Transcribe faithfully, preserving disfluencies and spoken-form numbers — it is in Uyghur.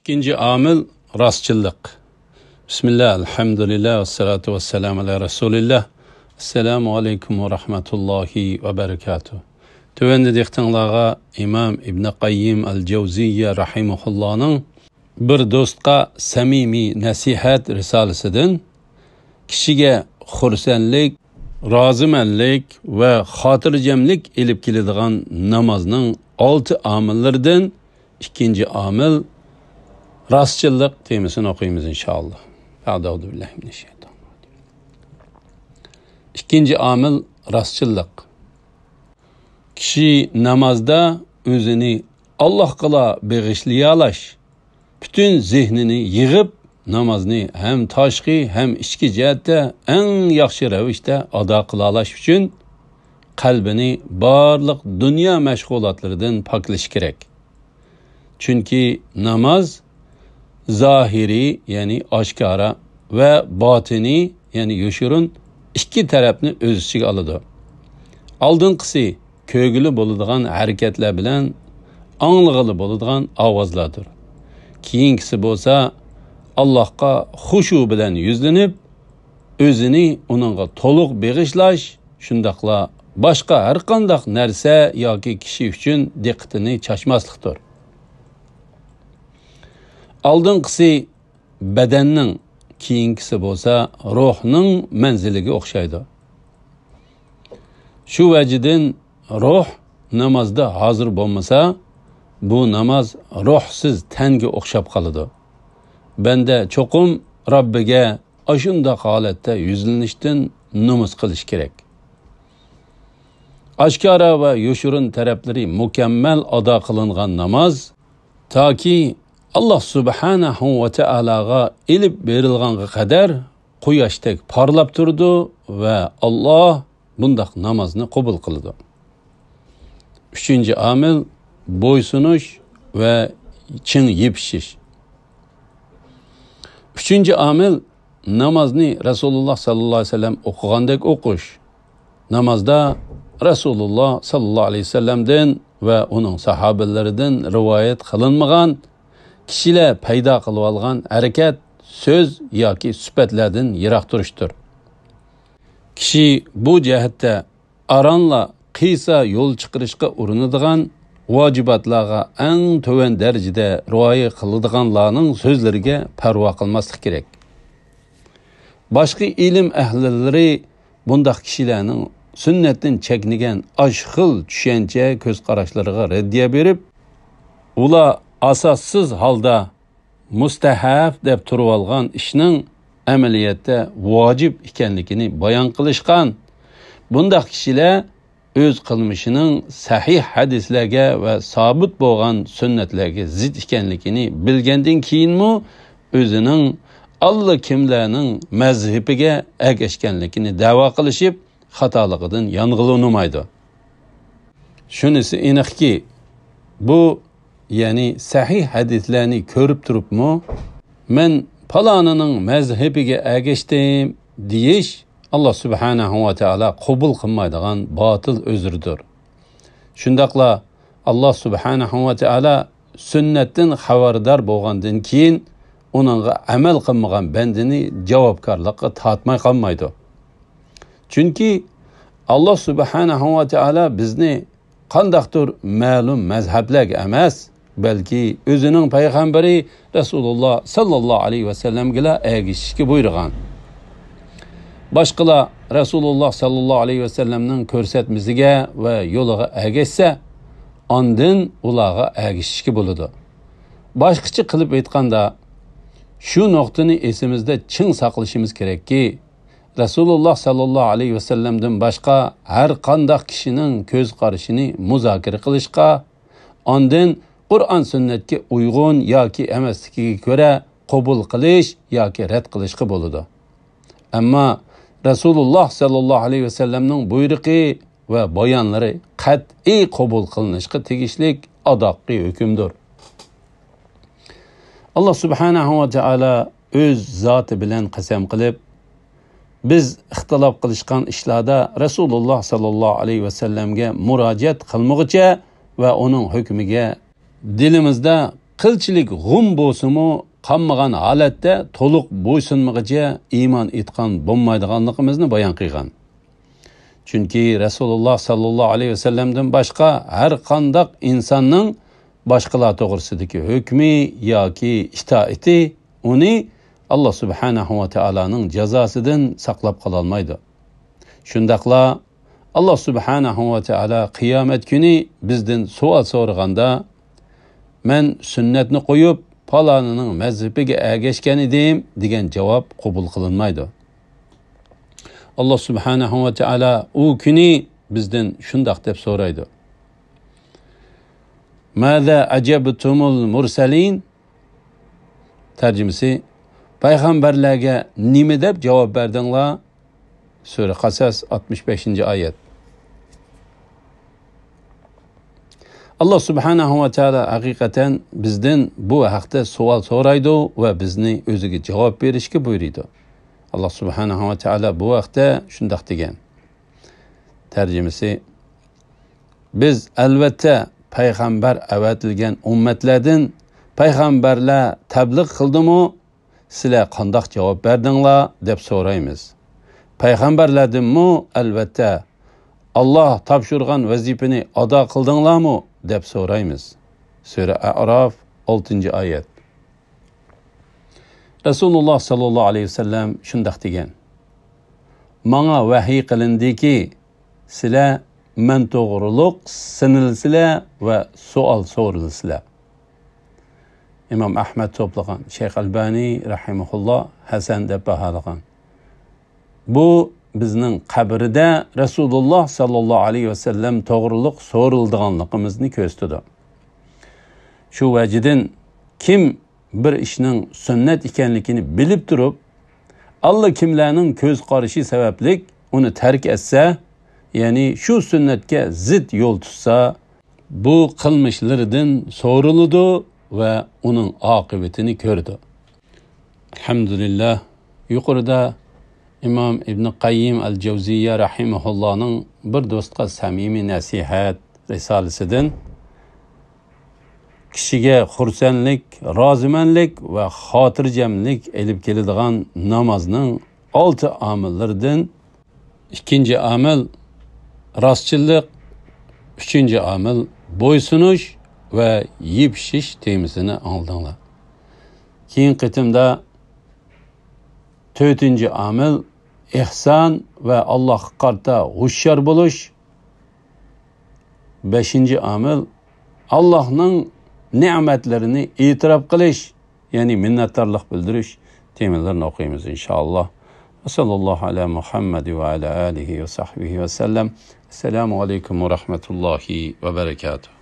ئىككىنچى ئامىل، راستچىللىق. بىسمىللا، ئەلھەمدۇلىللا، ۋەسسالاتۇ ۋەسسالامۇ ئالا رەسۇلىللا. ئەسسالامۇ ئەلەيكۇم ۋە رەھمەتۇللاھى ۋە بەرىكاتۇھ. تۆۋەندە دىققىتىڭلارغا ئىمام ئىبنى قەييىم ئەل جەۋزىيە رەھىمەھۇللانىڭ بىر دوستقا سەمىمىي نەسىھەت رىسالىسىدىن، كىشىگە خۇرسەنلىك، رازىمەنلىك ۋە خاتىرجەملىك ئېلىپ كېلىدىغان نامازنىڭ ئالتە ئامىللىرىدىن ئىككىنچى ئامىل، راستچىللىق تېمىسىنى ئوقۇيمىز، ئىنشائاللا. ئەئۇزۇبىللاھىمىنەششەيتانىررەجىم. ئىككىنچى ئامىل، راستچىللىق. كىشى نامازدا ئۆزىنى ئاللاھقىلا بېغىشلىيالاش، پۈتۈن زېھنىنى يىغىپ، نامازنى ھەم تاشقى، ھەم ئىچكى جەھەتتە ئەڭ ياخشى رەۋىشتە ئادا قىلالاش ئۈچۈن، قەلبىنى بارلىق دۇنيا مەشغۇلاتلىرىدىن پاكلىشى كېرەك. چۈنكى ناماز زاھىرىي، يەنى ئاشكارا، ۋە باتىنىي، يەنى يوشۇرۇن، ئىككى تەرەپنى ئۆز ئىچىگە ئالىدۇ. ئالدىنقىسى كۆرگىلى بولىدىغان ھەرىكەتلەر بىلەن ئاڭلىغىلى بولىدىغان ئاۋازلاردۇر. كېيىنكىسى بولسا ئاللاھقا خۇشۇ بىلەن يۈزلىنىپ، ئۆزىنى ئۇنىڭغا تولۇق بېغىشلاش، شۇنداقلا باشقا ھەرقانداق نەرسە ياكى كىشى ئۈچۈن دىققىتىنى چاچماسلىقتۇر. ئالدىنقىسى بەدەننىڭ، كېيىنكىسى بولسا روھنىڭ مەنزىلىگە ئوخشايدۇ. شۇ ۋەجىدىن روھ نامازدا ھازىر بولمىسا، بۇ ناماز روھسىز تەنگە ئوخشاپ قالىدۇ. بەندە چوقۇم رەببىگە ئاشۇنداق ھالەتتە يۈزلىنىشتىن نومۇس قىلىش كېرەك. ئاشكارا ۋە يوشۇرۇن تەرەپلىرى مۇكەممەل ئادا قىلىنغان ناماز تاكى ئاللاھ سۇبھانەھۇ ۋە تائالاغا ئېلىپ بېرىلغانغا قەدەر قۇياشتەك پارلاپ تۇرىدۇ ۋە ئاللاھ بۇنداق نامازنى قوبۇل قىلىدۇ. ئۈچىنچى ئامىل، بويسۇنۇش ۋە چىڭ يېپىشىش. ئۈچىنچى ئامىل، نامازنى رەسۇلۇللاھ ساللاللاھۇ ئەلەيھى ۋەسەللەم ئوقۇغاندەك ئوقۇش. نامازدا رەسۇلۇللاھ ساللاللاھۇ ئەلەيھى ۋەسەللەمدىن ۋە ئۇنىڭ ساھابىلىرىدىن رىۋايەت قىلىنمىغان، كىشىلەر پەيدا قىلىۋالغان ھەرىكەت، سۆز ياكى سۈپەتلەردىن يىراق تۇرۇشتۇر. كىشى بۇ جەھەتتە ئارانلا قىيسا يول چىقىرىشقا ئۇرۇنىدىغان، ۋاجىباتلارغا ئەڭ تۆۋەن دەرىجىدە رىئايە قىلىدىغانلارنىڭ سۆزلىرىگە پەرۋا قىلماسلىق كېرەك. باشقا ئىلىم ئەھلىلىرى بۇنداق كىشىلەرنىڭ سۈننەتتىن چەكنىگەن ئاشۇ خىل چۈشەنچە، كۆز قاراشلىرىغا رەددىيە بېرىپ، ئۇلار ئاساسسىز ھالدا مۇستەھەب دەپ تۇرۇۋالغان ئىشنىڭ ئەمەلىيەتتە ۋاجىپ ئىكەنلىكىنى بايان قىلىشقان. بۇنداق كىشىلەر ئۆز قىلمىشىنىڭ سەھىھ ھەدىسلەرگە ۋە سابىت بولغان سۈننەتلەرگە زىت ئىكەنلىكىنى بىلگەندىن كېيىنمۇ ئۆزىنىڭ ئاللىكىملەرنىڭ مەزھىپىگە ئەگەشكەنلىكىنى دەۋا قىلىشىپ، خاتالىقىدىن يانغىلى ئۇنىمايدۇ. شۇنىسى ئېنىقكى، بۇ، يەنى سەھىھ ھەدىسلەرنى كۆرۈپ تۇرۇپمۇ، مەن پالانىنىڭ مەزھىپىگە ئەگەشتىم دېيىش ئاللاھ سۇبھانەھۇ ۋە تائالا قوبۇل قىلمايدىغان باتىل ئۆزرىدۇر. شۇنداقلا ئاللاھ سۇبھانەھۇ ۋە تائالا سۈننەتتىن خەۋەردار بولغاندىن كېيىن ئۇنىڭغا ئەمەل قىلمىغان بەندىنى جاۋابكارلىققا تارتماي قالمايدۇ. چۈنكى ئاللاھ سۇبھانەھۇ ۋە تائالا بىزنى قانداقتۇر مەلۇم مەزھەپلەرگە ئەمەس، بەلكى ئۆزىنىڭ پەيغەمبىرى رەسۇلۇللاھ ساللاللاھۇ ئەلەيھى ۋەسەللەمگىلا ئەگىشىشكە بۇيرۇغان. باشقىلار رەسۇلۇللاھ ساللاللاھۇ ئەلەيھى ۋەسەللەمنىڭ كۆرسەتمىسىگە ۋە يولىغا ئەگەشسە، ئاندىن ئۇلارغا ئەگىشىشكە بولىدۇ. باشقىچە قىلىپ ئېيتقاندا، شۇ نۇقتىنى ئېسىمىزدە چىڭ ساقلىشىمىز كېرەككى، رەسۇلۇللاھ ساللاللاھۇ ئەلەيھى ۋەسەللەمدىن باشقا ھەر قانداق كىشىنىڭ كۆز قارىشىنى مۇزاكىرە قىلىشقا، ئاندىن قۇرئان سۈننەتكە ئۇيغۇن ياكى ئەمەسلىكىگە كۆرە قوبۇل قىلىش ياكى رەت قىلىشقا بولىدۇ. ئەمما رەسۇلۇللاھ ساللاللاھۇ ئەلەيھى ۋەسەللەمنىڭ بۇيرۇقى ۋە بايانلىرى قەتئىي قوبۇل قىلىنىشقا تېگىشلىك ئاداققى ھۆكۈمدۇر. ئاللاھ سۇبھانەھۇ ۋە تائالا ئۆز زاتى بىلەن قەسەم قىلىپ، بىز ئىختىلاپ قىلىشقان ئىشلاردا رەسۇلۇللاھ ساللاللاھۇ ئەلەيھى ۋەسەللەمگە مۇراجىئەت قىلمىغۇچە ۋە ئۇنىڭ ھۆكمىگە دىلىمىزدا قىلچىلىك غۇم بولسىمۇ قانمىغان ھالەتتە تولۇق بويسۇنمىغۇچە ئىمان ئېيتقان بولمايدىغانلىقىمىزنى بايان قىلغان. چۈنكى رەسۇلۇللاھ ساللاللاھۇ ئەلەيھى ۋەسەللەمدىن باشقا ھەر قانداق ئىنساننىڭ باشقىلار توغرىسىدىكى ھۆكمى ياكى ئىتائىتى ئۇنى ئاللاھ سۇبھانەھۇ ۋە تائالانىڭ جازاسىدىن ساقلاپ قالالمايدۇ. شۇنداقلا ئاللاھ سۇبھانەھۇ ۋە تائالا قىيامەت كۈنى بىزدىن سوئال سورىغاندا، «مەن سۈننەتنى قويۇپ، پالانىنىڭ مەزھىپىگە ئەگەشكەن ئىدىم» دېگەن جاۋاب قوبۇل قىلىنمايدۇ. ئاللاھ سۇبھانەھۇ ۋە تائالا ئۇ كۈنى بىزدىن شۇنداق دەپ سورايدۇ: «ماذا ئەجەبتۇمۇل مۇرسەلىن؟» تەرجىمىسى: «پەيغەمبەرلەرگە نېمە دەپ جاۋاب بەردىڭلار؟» سۈرە قەسەس، ئاتمىش بەشىنچى ئايەت. ئاللاھ سۇبھانەھۇ ۋە تائالا ھەقىقەتەن بىزدىن بۇ ھەقتە سوئال سورايدۇ ۋە بىزنى ئۆزىگە جاۋاب بېرىشكە بۇيرۇيدۇ. ئاللاھ سۇبھانەھۇ ۋە تائالا بۇ ھەقتە شۇنداق دېگەن. تەرجىمىسى: «بىز، ئەلۋەتتە، پەيغەمبەر ئەۋەتىلگەن ئۈممەتلەردىن پەيغەمبەرلەر تەبلىغ قىلدىمۇ، سىلەر قانداق جاۋاب بەردىڭلار دەپ سورايمىز. پەيغەمبەرلەردىنمۇ، ئەلۋەتتە، ئاللاھ تاپشۇرغان ۋەزىپىنى ئادا قىلدىڭلارمۇ دەپ سورايمىز.» سۈرە ئەئراف، ئالتىنچى ئايەت. رەسۇلۇللاھ ساللاللاھۇ ئەلەيھى ۋەسەللەم شۇنداق دېگەن: «ماڭا ۋەھىي قىلىندىكى، سىلەر مەن توغرۇلۇق سىنىلىسىلەر ۋە سوئال سورىلىسىلەر.» ئىمام ئەھمەد توپلىغان، شەيخ ئەلبانى رەھىمەھۇللاھ ھەسەن دەپ باھالىغان. بۇ بىزنىڭ قەبرىدە رەسۇلۇللاھ ساللاللاھۇ ئەلەيھى ۋەسەللەم توغرۇلۇق سورىلىدىغانلىقىمىزنى كۆرسىتىدۇ. شۇ ۋەجىدىن، كىم بىر ئىشنىڭ سۈننەت ئىكەنلىكىنى بىلىپ تۇرۇپ، ئاللا كىملەرنىڭ كۆز قارىشى سەۋەبلىك ئۇنى تەرك ئەتسە، يەنى شۇ سۈننەتكە زىت يول تۇتسا، بۇ قىلمىشلىرىدىن سورىلىدۇ ۋە ئۇنىڭ ئاقىۋىتىنى كۆرىدۇ. ئەلھەمدۇلىللاھ، يۇقىرىدا ئىمام ئىبنى قەييىم ئەل جەۋزىيە رەھىمەھۇللاھنىڭ بىر دوستقا سەمىمىي نەسىھەت رىسالىسىدىن كىشىگە خۇرسەنلىك، رازىمەنلىك ۋە خاتىرجەملىك ئېلىپ كېلىدىغان نامازنىڭ ئالتە ئامىللىرىدىن ئىككىنچى ئامىل راستچىللىق، ئۈچىنچى ئامىل بويسۇنۇش ۋە يېپىشىش تېمىسىنى ئاڭلىدىڭلار. كېيىنكى قېتىمدا تۆتىنچى ئامىل ئېھسان ۋە ئاللاھقا قارىتا ھوشيار بولۇش. بەشىنچى ئامىل ئاللاھنىڭ نېمەتلىرىنى ئېتىراپ قىلىش، يەنى مىننەتدارلىق بىلدۈرۈش تېمىلىرىنى ئوقۇيمىز، ئىنشائاللاھ. ۋە ساللاللاھۇ ئەلا مۇھەممەد ۋە ئەلا ئالىھى ۋە سەھبىھى ۋە سەللەم. ئەسسالامۇ ئەلەيكۇم ۋە رەھمەتۇللاھى ۋە بەرەكاتۇھ.